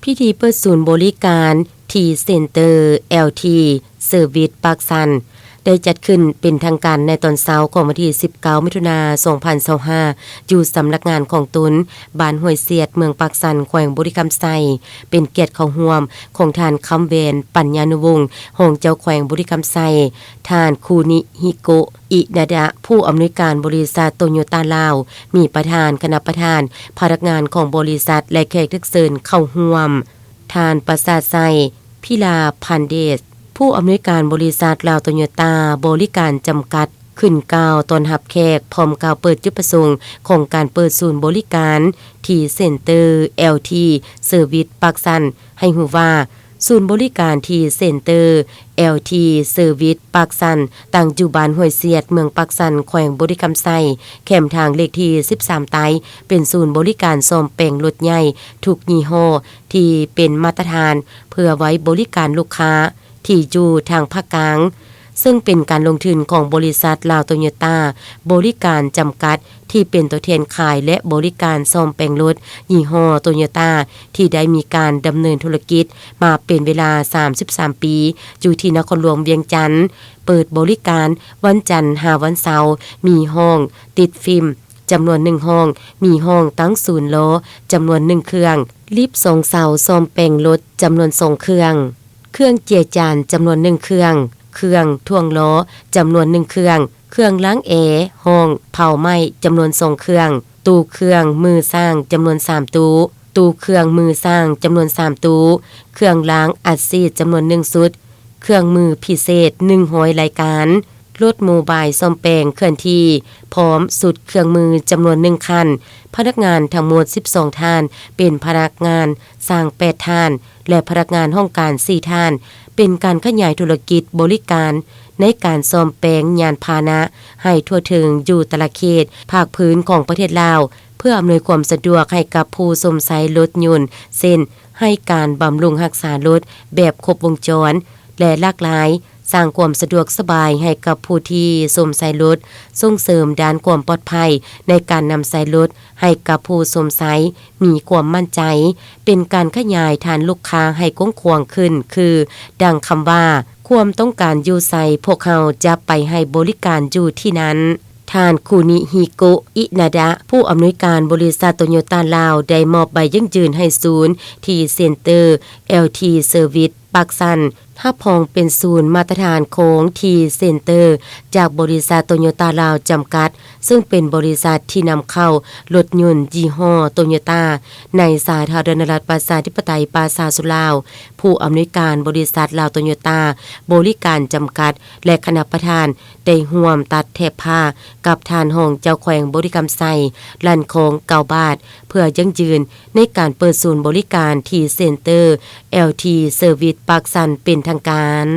ພິທີເປີດສູນບໍລິການ T Center L T Service ປາກຊັນ ໄດ້ຈັດຂຶ້ນເປັນທາງການໃນຕອນເຊົ້າຂອງວັນທີສິບເກົ້າ ມິຖຸນາ ສອງພັນຊາວຫ້າ ຢູ່ສຳນັກງານຂອງຕົນ ບ້ານຫ້ວຍສຽດ ເມືອງປາກຊັນ ແຂວງບໍລິຄຳໄຊ, ເປັນກຽດເຂົ້າຮ່ວມຂອງທ່ານ ຄຳແວນ ປັນຍານຸວົງ ຮອງເຈົ້າແຂວງບໍລິຄຳໄຊ, ທ່ານ ຄູນິຮິໂກະ ອິນາດະ ຜູ້ອຳນວຍການບໍລິສັດໂຕໂຍຕ້າລາວ, ມີປະທານ, ຄະນະປະທານ, ພະນັກງານຂອງບໍລິສັດ ແລະ ແຂກຖືກເຊີນເຂົ້າຮ່ວມ. ທ່ານ ປະສາດໄຊ ພິລາພັນເດດ ຜູ້ອຳນວຍການບໍລິສັດລາວໂຕໂຍຕ້າບໍລິການຈຳກັດ ຂຶ້ນກ່າວຕ້ອນຮັບແຂກ ພ້ອມກ່າວເປີດຈຸດປະສົງຂອງການເປີດສູນບໍລິການ T Center L T Service ປາກຊັນ ໃຫ້ຮູ້ວ່າ ສູນບໍລິການ T Center L T Service ປາກຊັນ ຕັ້ງຢູ່ບ້ານຫ້ວຍສຽດ ເມືອງປາກຊັນ ແຂວງບໍລິຄຳໄຊ, ແຄມທາງເລກທີສິບສາມໃຕ້, ເປັນສູນບໍລິການສ້ອມແປງລົດໃຫຍ່ທຸກຍີ່ຫໍ້ທີ່ເປັນມາດຕະຖານ ເພື່ອໄວ້ບໍລິການລູກຄ້າທີ່ຢູ່ທາງພາກກາງ, ເຊິ່ງເປັນການລົງທຶນຂອງບໍລິສັດລາວໂຕໂຍຕ້າບໍລິການຈຳກັດ ທີ່ເປັນຕົວແທນຂາຍ ແລະ ບໍລິການສ້ອມແປງລົດຍີ່ຫໍ້ໂຕໂຍຕ້າ ທີ່ໄດ້ມີການດຳເນີນທຸລະກິດມາເປັນເວລາສາມສິບສາມປີ ຢູ່ທີ່ນະຄອນຫຼວງວຽງຈັນ, ເປີດບໍລິການວັນຈັນຫາວັນເສົາ, ມີຫ້ອງຕິດຟິມຈຳນວນໜຶ່ງຫ້ອງ, ມີຫ້ອງຕັ້ງສູນລໍ້ຈຳນວນໜຶ່ງເຄື່ອງ, ລິບສອງເສົາສ້ອມແປງລົດຈຳນວນສອງເຄື່ອງ, ເຄື່ອງເຈຍຈານຈຳນວນໜຶ່ງເຄື່ອງ, ເຄື່ອງຖ່ວງລໍ້ຈຳນວນໜຶ່ງເຄື່ອງ, ເຄື່ອງລ້າງແອ, ຫ້ອງເຜົາໄມ້ຈຳນວນສອງເຄື່ອງ, ຕູ້ເຄື່ອງມືຊ່າງຈຳນວນສາມຕູ້, ຕູ້ເຄື່ອງມືຊ່າງຈຳນວນສາມຕູ້, ເຄື່ອງລ້າງອັດສີດຈຳນວນໜຶ່ງຊຸດ, ເຄື່ອງມືພິເສດໜຶ່ງຮ້ອຍລາຍການ, ລົດໂມບາຍສ້ອມແປງເຄື່ອນທີ່ ພ້ອມຊຸດເຄື່ອງມືຈຳນວນໜຶ່ງຄັນ, ພະນັກງານທັງໝົດສິບສອງທ່ານ ເປັນພະນັກງານຊ່າງແປດທ່ານ ແລະ ພະນັກງານຫ້ອງການສີ່ທ່ານ, ເປັນການຂະຫຍາຍທຸລະກິດບໍລິການໃນການສ້ອມແປງຍານພາຫະນະໃຫ້ທົ່ວເຖິງຢູ່ແຕ່ລະເຂດພາກພື້ນຂອງປະເທດລາວ ເພື່ອອຳນວຍຄວາມສະດວກໃຫ້ກັບຜູ້ຊົມໃຊ້ລົດຍົນ ເຊັ່ນ ໃຫ້ການບຳລຸງຮັກສາລົດແບບຄົບວົງຈອນ ແລະ ຫຼາກຫຼາຍ, ສ້າງຄວາມສະດວກສະບາຍໃຫ້ກັບຜູ້ທີ່ຊົມໃຊ້ລົດ, ສົ່ງເສີມດ້ານຄວາມປອດໄພໃນການນຳໃຊ້ລົດໃຫ້ກັບຜູ້ຊົມໃຊ້ມີຄວາມໝັ້ນໃຈ, ເປັນການຂະຫຍາຍຖານລູກຄ້າໃຫ້ກວ້າງຂວາງຂຶ້ນ, ຄື ດັ່ງຄຳວ່າ ຄວາມຕ້ອງການຢູ່ໃສ, ພວກເຮົາຈະໄປໃຫ້ບໍລິການຢູ່ທີ່ນັ້ນ. ທ່ານ ຄູນິຮິໂກະ ອິນາດະ ຜູ້ອຳນວຍການບໍລິສັດໂຕໂຍຕ້າລາວ ໄດ້ມອບໃບຢັ້ງຢືນໃຫ້ສູນ T Center L T Service ປາກຊັນ ຮັບຮອງເປັນສູນມາດຕະຖານຂອງ T Center ຈາກບໍລິສັດໂຕໂຍຕ້າລາວຈຳກັດ, ເຊິ່ງເປັນບໍລິສັດທີ່ນຳເຂົ້າລົດຍົນຍີ່ຫໍ້ໂຕໂຍຕ້າ ໃນສາທາລະນະລັດປະຊາທິປະໄຕປະຊາຊົນລາວ, ຜູ້ອຳນວຍການບໍລິສັດລາວໂຕໂຍຕ້າບໍລິການຈຳກັດ ແລະ ຄະນະປະທານ ໄດ້ຮ່ວມຕັດແຖບຜ້າກັບທ່ານຮອງເຈົ້າແຂວງບໍລິຄຳໄຊ ລັນຄອງ ເກົ້າບາດ ເພື່ອຢັ້ງຢືນໃນການເປີດສູນບໍລິການ T Center L T Service ປາກຊັນ ເປັນທາງການ.